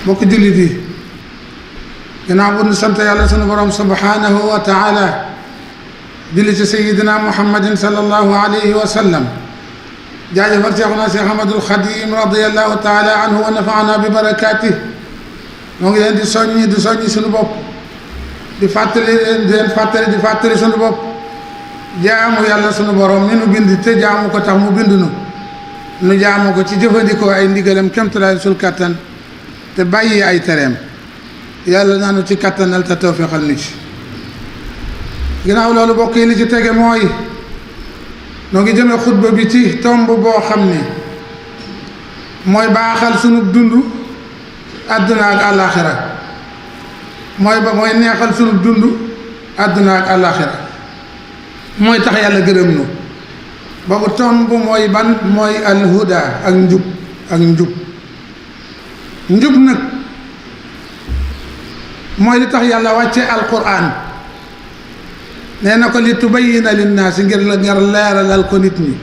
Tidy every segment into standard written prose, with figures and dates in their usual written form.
bokk jullit yi ginnaaw bu ñu sant yàlla sunu borom subhanahu wa taala julli ci sayidina muhammadin sallallahu alayhi wa sallam jaajëfal seexuna seex ahmadul xadim radiallahu taala anhu wa nafaana bi barakaatih moo ngi leen di soññi sunu bopp di fàttali sunu bopp jaamu yàlla sunu borom mi nu bind te jaamu ko tax mu bind nu jaamu ko ci jëfandikoo ay ndigalam kemtalaay sul kàttan te bàyyi ay tereem yàlla naanu ci kàttanal te tawfiixal ni ci ginnaaw loolu bokk yi li ci tege mooy noo ngi jëme xutba bi ci tomb boo xam ni mooy baaxal sunu dund àdduna ak àllaaxira mooy neexal sunu dund àdduna ak àllaaxira mooy tax yàlla gërëm nu boobu tomb mooy ban mooy alhuda ak njub njub nag mooy li tax yàlla wàcce alquran nee na ko li tubayyina linnaasi ngir leeralal ko nit ñi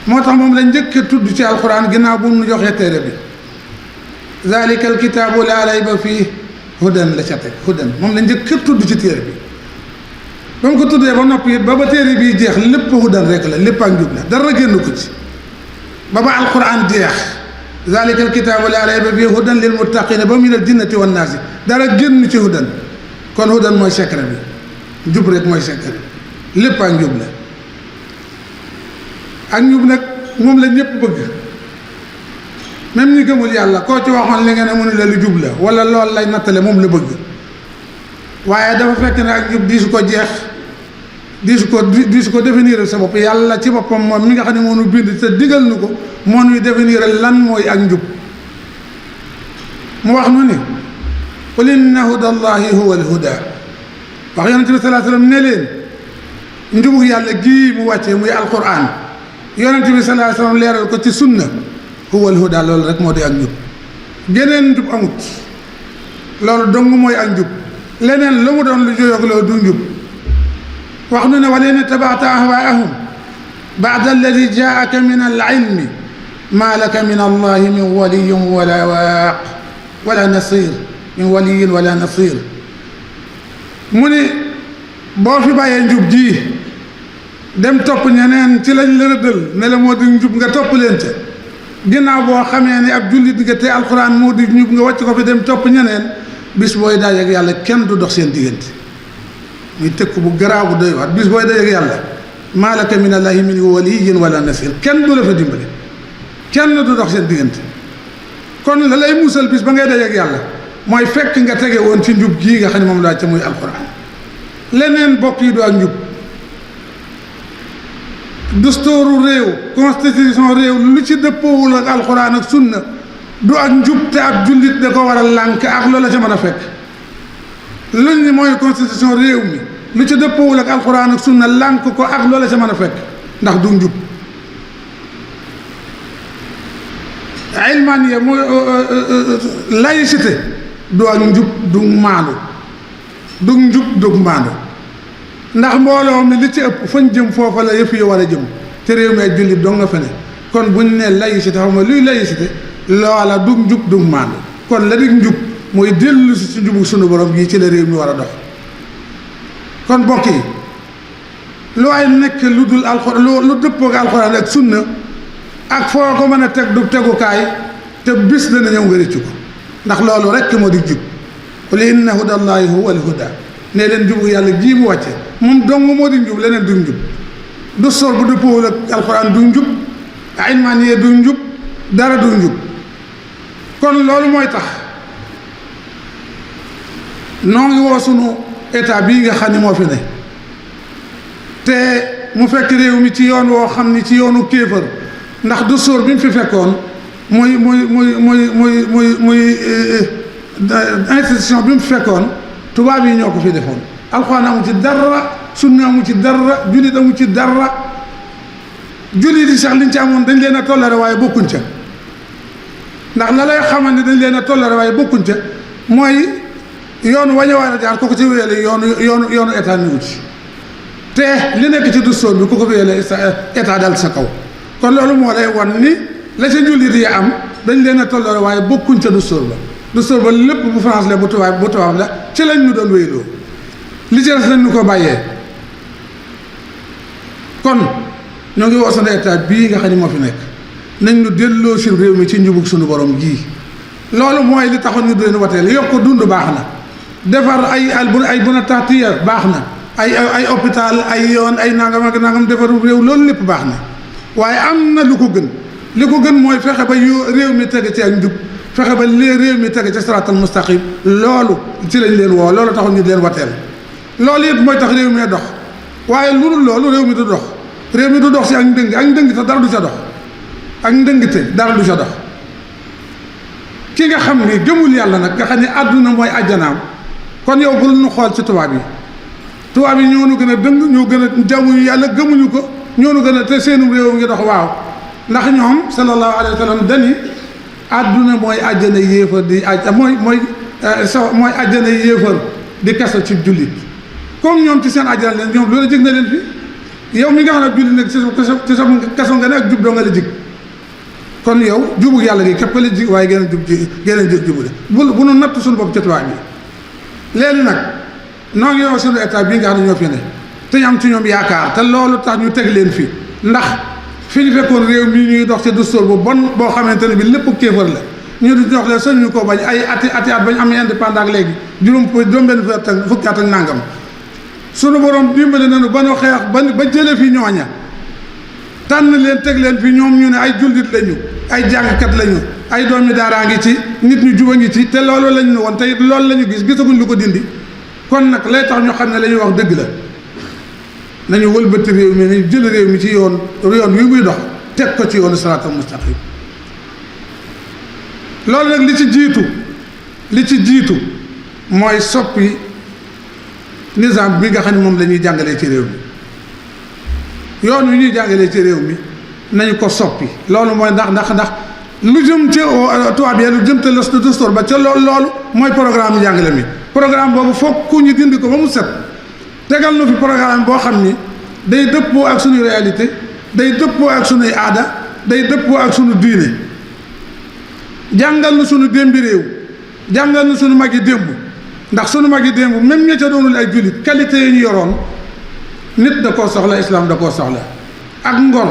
moo tax moom la njëkk a tudd ci alquran ginnaaw bu mu joxee téere bi zalika alkitaabu laa rayba fii hudan la ca teg hudan moom la njëkk a tudd ci téere bi ba mu ko tuddee ba noppi it ba téere bii jeex lépp hudan rek la lépp ak njub la dara génn ko ci ba alquran jeex zalika alkitaabu laa rayba fii hudan lil muttaqina ba min al jinnati wan naasi dara génn ci hudan kon hudan mooy secret bi njub rek mooy secret lépp ak njub la ak njub nag moom la ñëpp bëgg même ñi gëmul yàlla koo ci waxoon li nga ne mu ne la lu jub la wala lool lay nattale moom la bëgg waaye dafa fekk ne ak njub diisu ko jeex diisu ko définir sa bopp yàlla ci boppam moom mi nga xam ne moo nu bind te digal nu ko moo nuy définir lan mooy ak njub mu wax nu ni qul inna hudallahi huwa alhuda wax yonent bi salaa sallam ne leen njubu yàlla gii mu wàccee muy alquran yonent bi salaa sallam leeral ko ci sunna huwa alhuda loolu rek moo di ak njub geneen njub amut loolu dong mooy ak njub leneen lu mu doon lu jóyoog loolu du njub wax nu ne wala in tabaata ahwaahum baada alladi jaaka min alilmi maa laka min allahi min waliyin wala waaq wala nasir min waliyin wala nasir mu ni boo fi bàyyee njub ji dem topp ñeneen ci lañ la rëddal ne la moo di njub nga topp leen ca ginnaaw boo xamee ni ab jullit nga te alxuraan moo di njub nga wàcc ko fi dem topp ñeneen bis booy dajeek yàlla kenn du dox seen diggante muy tëkk bu garaaw bu doy waar bis booy dajeek yàlla maa laka min allahi min waliyin wala nasir kenn du la fa dimbale kenn du dox seen diggante kon la lay musal bis ba ngay dajeek yàlla mooy fekk nga tege woon ci njub gii nga xam ne moom laa ca muy alquran leneen bokk yi du ak njub dustooru réew constitution réew lu ci dëppoowul ak alquran ak sunna du ak njub te ab jullit da ko war a lànk ak loola ca mën a fekk luñ ni mooy constitution réew mi lu ci dëppoowul ak alquran ak sunna lànk ko ak loola ca mën a fekk ndax du njub ilmaniya mooy laïcité du ak njub du maandu du njub du maandu ndax mbooloo mi li ci ëpp fañ jëm foofa la yëf yi war a jëm te réew mi ay jullit dong nga fa ne kon buñ ne laïcité xam nga luy laïcité loola du njub du maandu kon la di njub mooy dellu si njubu sunu borom gi ci la réew mi war a dox kon bokk yi lu ay nekk lu dul alxuraan lu dëppoog alxuraan ak sunna ak foo ko mën a teg du tegukaay te bis dana ñëw nga rëccu ko ndax loolu rekk moo di jub qul inna hudallahi huwa alhuda ne leen jubu yàlla jii mu wàcce moom dong moo di njub leneen du njub du sol bu dëppoowul ak alxuraan du njub ilmaaniya du njub dara du njub kon loolu mooy tax noo ngi woo sunu état bii nga xam ne moo fi ne te mu fekk réew mi ci yoon woo xam ni ci yoonu kéefër ndax du sóor bi mu fi fekkoon muy institution bi mu fi fekkoon tubaab yi ñoo ko fi defoon alxuraan amu ci dara sunna amu ci dara jullit amu ci dara jullit yi sax liñ ci amoon dañ leen a tollare waaye bokkuñ ca ndax la lay xamal ne dañ leen a tollare waaye bokkuñ ca mooy yoonu wañu war a jaar ku ko ci wéyale yoonu état niwu ci te li nekk ci dustóor bi ku ko wéyale état dal sa kaw kon loolu moo lay wan ni la ca jullit yi am dañ leen a tolloore waaye bokkuñ ca dustóor ba lépp bu France la bu tubaab la ci lañ ñu doon wéyloo li ci des lañ ñu ko bàyyee. kon ñoo ngi woo état bii nga xam ne moo fi nekk nañ ñu delloo si réew mi ci njubug suñu borom gii loolu mooy li taxoon ñu doon wateel yokk dund baax na defar ay bonatatiya baax na ay hôpital ay yoon ay nangam ak nangam defaru réew loolu lépp baax na waaye am na lu ko gën li ko gën mooy fexe ba réew mi tege ci ak njub fexe ba réew mi tege ci siraatal mustaqim loolu ci lañ leen woo loolu taxoon ñu leen wateel loolu it mooy tax réew mi dox waaye lu dul loolu réew mi du dox si ak ndëng te dara du ca dox ak ndëngte dara du ca dox ki nga xam ni gëmul yàlla nag nga xam ne àdduna mooy àjjanaam kon yow bul nu xool ci tubaab yi ñoo nu gën a dëng ñoo gën a jaamuñu yàlla gëmuñu ko ñoo nu gën a te seenum réew ngi dox waaw ndax ñoom sallallahu alayhi wa sallam dani àdduna mooy àjjana yéefar di mooy àjjana yéefar di kaso ci jullit comme ñoom ci seen àjjana leen ñoom loolu jig na leen fi yow mi nga xam ne jullit nag ci sa kaso nga ne ak jub doo nga la jig kon yow jubu yàlla gi képp la jig waaye gën a jubu bu nu natt suñu bopp ci tubaab bi léegi nag noo ngi yow suñu état bii nga xam ne ñoo fi ne te ñu am ci ñoom yaakaar te loolu tax ñu teg leen fi ndax fi ñu fekkoon réew mi ñuy dox ci dustóor bu bon boo xamante ne bi lépp kéefar la ñu di dox leen sañ ñu ko bañ ay ati at bañ am indépendant ak léegi juróom benn fukki at ak nàngam sunu borom dimbali nañu ba nu xeex ba jële fi ñooña tànn leen teg leen fi ñoom ñu ne ay jullit lañu ay jàngkat lañu ay doomi daaraa ngi ci nit ñu juba ngi ci te loolu lañu woon te it loolu la ñu gisaguñ lu ko dindi kon nag lay tax ñu xam ne la ñuy wax dëgg la nañu wëlbati réew mi nañu jël réew mi ci yoon wi muy dox teg ko ci yoonu siraatal mustaqim loolu nag li ci jiitu mooy soppi nizaam bi nga xam ne moom la ñuy jàngalee ci réew mi yoon wi ñuy jàngalee ci réew mi nañu ko soppi loolu mooy ndax lu jëm ci tubaab yi lu jëm te los de dustóor ba ca loolu mooy programme yi jàngale mi programme boobu foog ku ñu dindi ko ba mu set tegal na fi programme boo xam ni day dëppoo ak suñu réalité day dëppoo ak suñuy aada day dëppoo ak suñu diine jàngal na suñu démbi réew jàngal na suñu mag yi démb ndax suñu mag yi démb même ña ca doonul ay jullit qualité yi ñu yoroon nit da koo soxla islam da koo soxla ak ngor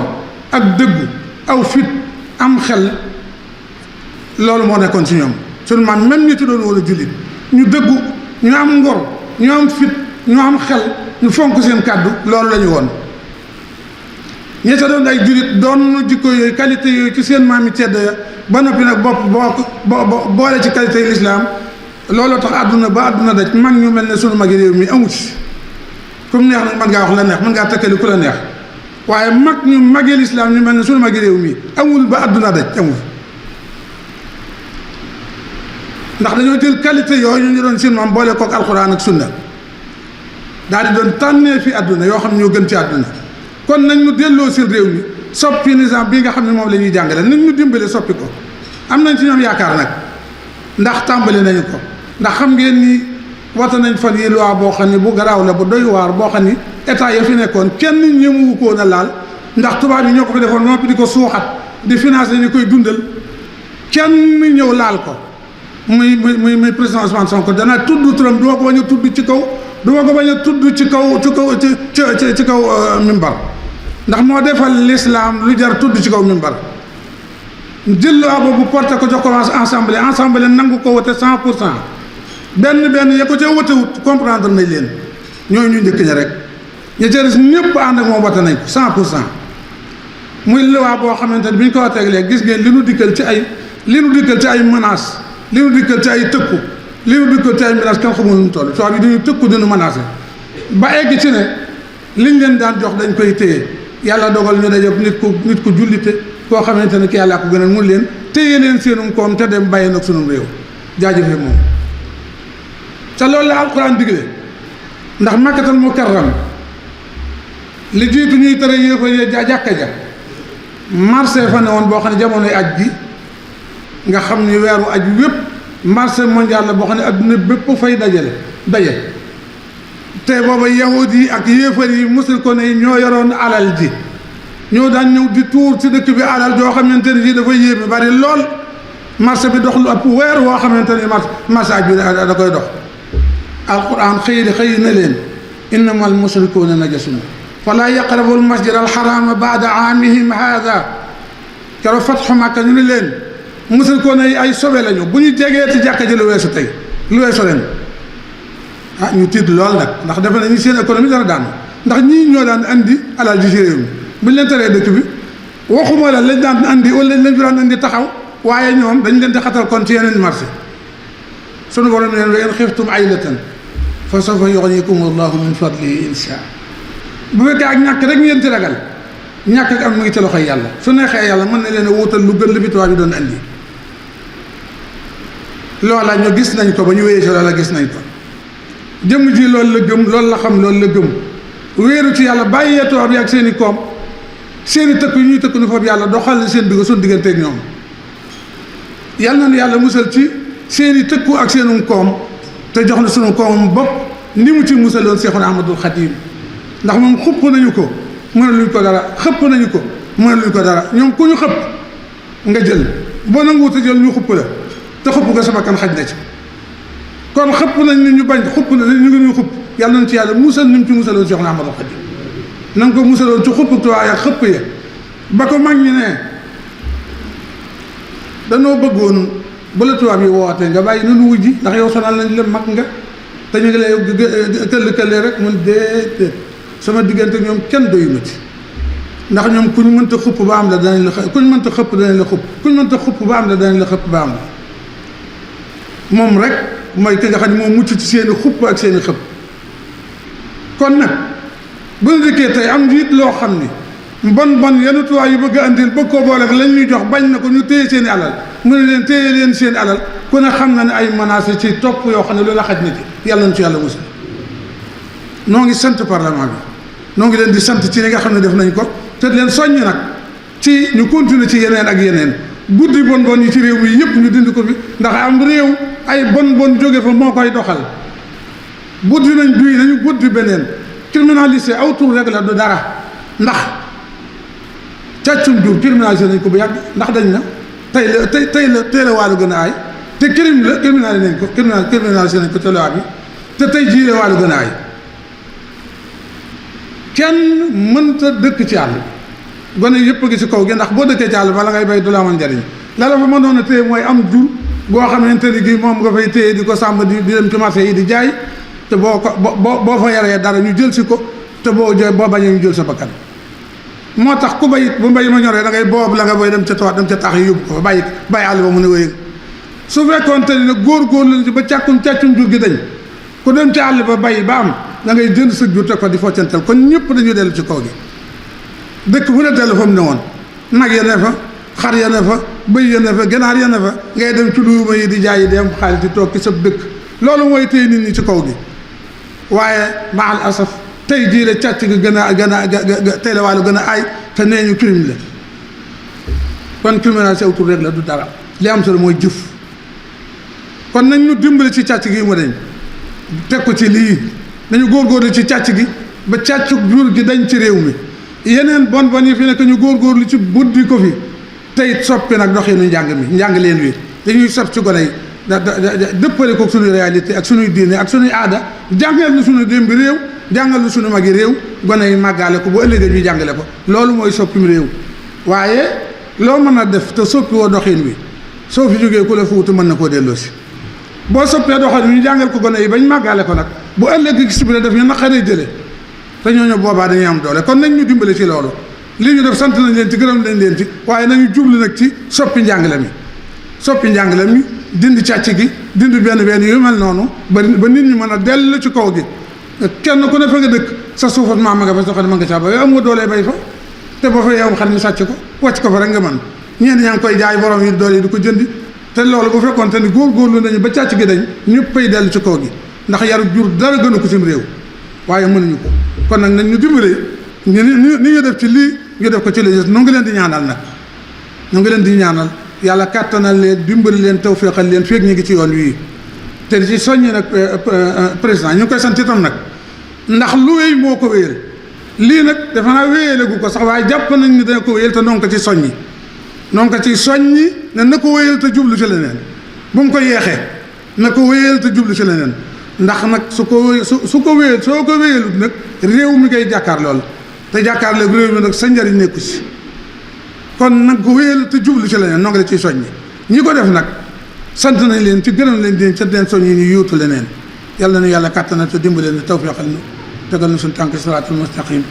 ak dëggu aw fit am xel loolu moo nekkoon ci ñoom suñu maam même ña ca doon woon a jullit ñu dëggu ñu am ngor ñu am fit ñu am xel ñu fonk seen kàddu loolu la ñu woon ñi ca doon ay jurit doon jikko yooyu qualité yooyu ci seen maam yi tedd ya ba noppi nag boole ci qualité yi lislaam looloo tax àdduna ba àdduna daj mag ñu mel ne sunu magi réew mi amu ci comme neex nag mën ngaa wax la neex mën ngaa tëkkali ku la neex waaye mag ñu magi lislaam ñu mel ne sunu magi réew mi amul ba àdduna daj amul ndax dañoo jël qualité yooyu ñu doon seen maam boole kook alxuraan ak sunna daal di doon tànnee fi àdduna yoo xam ne ñoo gën ci àdduna kon nañ ñu delloo si réew mi soppi nizaam bii nga xam ne moom la ñuy jàngale nañ ñu dimbale soppi ko am nañ ci ñoom yaakaar nag ndax tàmbali nañu ko ndax xam ngeen ni wata nañ fan yi loi boo xam ne bu garaaw la bu doy waar boo xam ni état ya fi nekkoon kenn ñemewu ko na laal ndax tubaab yi ñoo ko fi defoon noppi di ko suuxat di financé ñu koy dundal kenn ñëw laal ko muy président Ousmane Sonko danaa tudd turam du ma ko bañ a tudd ci kaw du ma ko bañ a tudd ci kaw mimbar ndax moo defal l'islam lu jar tudd ci kaw mimbar jël loi boobu porté ko jox ko assemblée nangu ko wote 100% benn ya ko ca wotewut comprendre nañ leen ñooy ñu njëkk ña rek ña ca des ñëpp ànd ak moom wote nañ ko 100% muy loi boo xamante ne bi ñu ko woteeg léegi gis ngeen li nu dikkal ci ay menaces li nu dikkal ci ay tëkku li nu dikkal ci ay menaces kenn xamul nu mu toll tubaab yi dañuy tëkku dinu menacé ba egg ci ne liñ leen daan jox dañ koy téye yàlla dogal ñu daje nit ku jullite koo xamante ne ki yàlla ko gënal mun leen téye leen seenum koom te dem bàyyi nag sunum réew jaajëfe moom te loolu la alxuraan digle ndax makkatal mukarram li jiitu ñuy tere yéefa yee jàkka ja marché fa ne woon boo xam ne jamonoy aj gi nga xam ni weeru aj wépp marché mondial la boo xam ne adduna bépp fay daje te booba yahud yi ak yéefar yi musul ko ne ñoo yoroon alal ji ñoo daan ñëw di tuur ci dëkk bi alal joo xamante ne ji dafa yéeme bari lool marché bi dox lu ëpp weer woo xamante ni marché aj bi da koy dox alquran xëy na leen innama al mushrikuuna najasun fala yaqrabu al masjid al harama baada aamihim haada keroog fatxu Makka ñu ne leen mushrikuuna yi ay sobe lañu bu ñu jegee ci jàkka ji lu weesu tey lu weesu ren ñu tiit lool nag ndax defe nañu seen économie dara daanu ndax ñii ñoo daan andi alal ji ci réew mi buñ leen teree dëkk bi waxuma la lañ daan andi wala lañ fi daan andi taxaw waaye ñoom dañ leen di xatal kon ci yeneen marché sunu borom leen wa in xiftum aylatan fa sawfa yughnikum allahu min fadlihi insha bu fekkee ak ñàkk rek ngeen ci ragal ñàkk ak am mu ngi ci loxoy yàlla su neexee yàlla mën na leen a wuutal lu gën li fi tubaab bi doon andi loola ñu gis nañ ko ba ñu wéyee si loola gis nañ ko jëmm ji loolu la gëm loolu la xam loolu la gëm wéeru ci yàlla bàyyee tubaab yi ak seen i koom seen i tëkk yu ñuy tëkk nu foofu yàlla doxal seen digg suñu digganteeg ñoom yàlla na yàlla musal ci seen i tëkku ak seenum koom te jox na sunu koomam bopp ni mu ci musaloon Seexuna Ahmadul Xadim ndax moom xupp nañu ko mënaluñ ko dara xëpp nañu ko mënaluñ ko dara ñoom ku ñu xëpp nga jël boo nanguwut a jël ñu xupp la te xupp nga sama kan xaj na ci kon xëpp nañ ni ñu bañ xupp na ñu ngi ñuy xupp yàlla nañ ci yàlla musal ni mu ci musaloon Seexuna Ahmadul Xadim na nga ko musaloon ci xupp tuwaay ak xëpp ya ba ko mag ñi ne danoo bëggoon bu la tubaab yi wootee nga bàyyi nunu wujji ndax yow sonal nañ la mag nga te ñu ngi lay këll-këllee rek mun déedéet sama diggante ñoom kenn doyuma ci ndax ñoom kuñ mënta xupp ba am la danañ la kuñ mënta xëpp danañ la xupp kuñ mënta xupp ba am la danañ la xëpp ba am la moom rek mooy ki nga xam ne moom mucc ci seen i xupp ak seen i xëpp kon nag bu ñu dikkee tey am njiit loo xam ni bon yenn tubaab yu bëgg a andil bëgg koo boole ak lañ ñuy jox bañ na ko ñu téye seen i alal mu ne leen téye leen seen i alal ku ne xam na ne ay menaces ci topp yoo xam ne loolu la xaj na ci yàlla na ci yàlla musal noo ngi sant parlement bi noo ngi leen di sant ci li nga xam ne def nañ ko te leen soññ nag ci ñu continuer ci yeneen ak yeneen guddi bon yi ci réew mi yëpp ñu dindi ko fi ndax am réew ay bon jóge fa moo koy doxal buddi nañ duy nañu buddi beneen criminalisé aw tur rek la du dara ndax càccum jur criminalisé nañ ko bu yàgg ndax dañ na tey la wàllu gën a aay te crime la criminalisé nañ ko criminalisé nañ ko te loi bi te tey jii la wàllu gën a aay kenn mënta dëkk ci àll gone yëpp a ngi ci kaw gi ndax boo dëkkee ci àll bala ngay bay du la amoon njariñ la la fa mënoon a téye mooy am jur boo xamante ni gi moom nga fay téye di ko sàmm di dem ci marché yi di jaay te boo fa yaree dara ñu jël si ko te boo bañee ñu jël sa bakkan moo tax ku bayit bu mbay ma ñoree da ngay boobu la nga boy dem ca toit dem ca taax yi yóbbu ko fa bàyyi àll ba mu ne wéy su fekkoon te ni nag góor-góorlu lañ ci ba càccum jur gi dañ ku dem ca àll ba bay ba am da ngay jënd sa jur teg ko di foccantal kon ñëpp dañuy dellu ci kaw gi dëkk fu ne dellu fa mu ne woon nag ya ne fa xar ya ne fa bëy ya ne fa ganaar ya ne fa ngay dem ci luuma yi di jaay yi di am xaalis di toog ci sa dëkk loolu mooy téye nit ñi ci kaw gi waaye maal asaf tey jii la càcc gi gën a tey la wàllu gën a aay te nee ñu crime la kon criminalité autour rek la du dara li am solo mooy jëf kon nañ ñu dimbali ci càcc gi mu dañ teg ko ci lii nañu góorgóorlu ci càcc gi ba càccu jur gi dañ ci réew mi yeneen bon yi fi nekk ñu góorgóorlu ci buddi ko fi tey soppi nag doxinu njàng leen wi dañuy sopp ci gone yi dëppale ko suñuy réalité ak suñuy diine ak suñuy aada jàngal na suñu démb réew jàngal na suñu magi réew gone yi màggaale ko bu ëllëgee ñu jàngale ko loolu mooy soppim réew waaye loo mën a def te soppi woo doxin wi soo fi jógee ku la fa wutu mën na koo delloo si boo soppee doxin wi ñu jàngal ko gone yi bañ màggaale ko nag bu ëllëgee gis bi def ñu naqaree jële te ñooñu boobaa dañuy am doole kon nañ ñu dimbale ci loolu li ñu def sant nañ leen ci gërëm nañ leen ci waaye nañu jublu nag ci soppi njàngale mi dindi càcc gi dindi benn yu mel noonu ba nit ñi mën a dellu ci kaw gi kenn ku ne fa nga dëkk sa suufat maam nga fa soo xam ne ma nga caa ba yow am nga doolee bay fa te boo fa yow xar ñu sàcc ko wàcc ko fa rek nga mën ñeen ñaa ngi koy jaay borom yi doole yi di ko jëndi te loolu bu fekkoon te ni góorgóorlu nañu ba càcc gi dañ ñëppay dellu ci kaw gi ndax yaru jur dara gënu ko cim réew waaye mënuñu ko kon nag nañ ñu dimbalee ni ñu def ci lii ñu def ko ci lii nu ngi leen di ñaanal nag ñu ngi leen di ñaanal yàlla kàttanal leen dimbali leen tawféexal leen feeg ñu ngi ci yoon wii te ci soññi nag président ñu ngi koy sant itam nag ndax lu wéy moo ko wéyal lii nag dafa naa wéyale gu ko sax waaye jàpp nañ ni dana ko wéyal te noonu ko ci soññi noo ngi ko ciy soññi ne na ko wéyal te jublu ci leneen bu mu ko yeexee na ko wéyal te jublu ci leneen ndax nag su ko wéyal soo ko wéyalut nag réew mi ngay jàkkaar lool te jàkkaar léegi réew mi nag sa njariñ nekku si kon nag ko wéyal te jublu ci leneen noo ngi la ciy soññi ñi ko def nag sant nañ leen ci gërëm leen di ca leen soññi ñu yuutu leneen yàlla na yàlla kàttanal te dimbaleen ne tawfiqal nu tegal nu suñu tànk siraatul mustaqim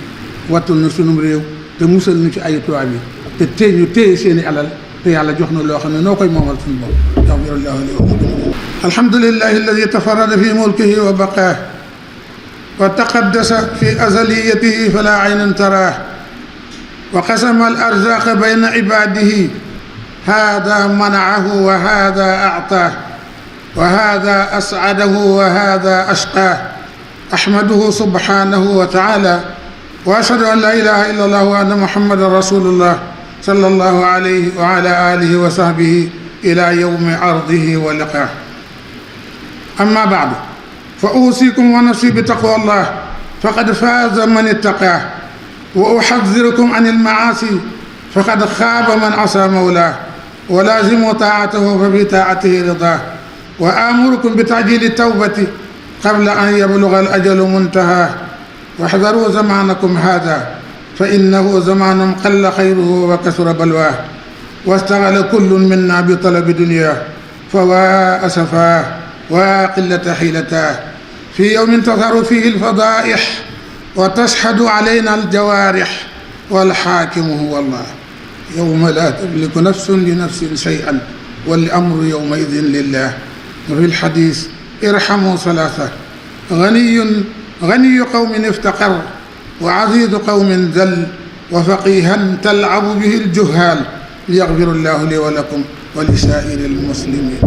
wattul nu sunum réew te musal nu ci ay tubaab yi te téye ñu téye seeni alal te yàlla jox na loo xam ne noo koy moomal suñu bopp yaxfirullahu li wa lakum alhamdulillahi alladi tafarrada fi mulkihi wa baqaah wa taqaddasa fi azaliyatihi fala aynan taraah wa qasama al arzaqa bayna ibadihi hada manaahu wa hada a'taah wa hada as'adahu wa hada ashqaah ahmaduhu subhanahu wa ta'ala wa ashhadu an la ilaha illa allah wa anna muhammadan rasulullah sallallahu alayhi wa ala alihi wa sahbihi ila yawmi ardihi wa liqaah amma ba'du fa uusikum wa nafsi bi taqwa allah faqad faaza man ittaqaah wa uxadirukum an almaasi faqad xaaba man asa mawlaah wa laazimu taatahu fa fi taatihi ridaah wa amurukum bi taajili tawbati qabla an yabluga al ajalu muntahaa waxdaru zamaanakum haada fa innahu zamaanun qalla xayruhu wa kasura balwaah wastaxala kullun minna bi talabi dunyaa fa waa asafaa waa qillata xiilataa fi yawmin tazharu fiihi alfadaa'ix wa tashhadu alayna aljawaarix walxaakimu huwa allah yawma laa tamliku nafsun li nafsin shay'an wal amru yawmaidin lillah wa fi lxadiis irhamu salaasa ganiyu qawmin iftaqar wa aziizu qawmin zal wa faqihan tal'abu bihi aljuhaal liyaghfira allahu li wa lakum wa li saa'iri almuslimiin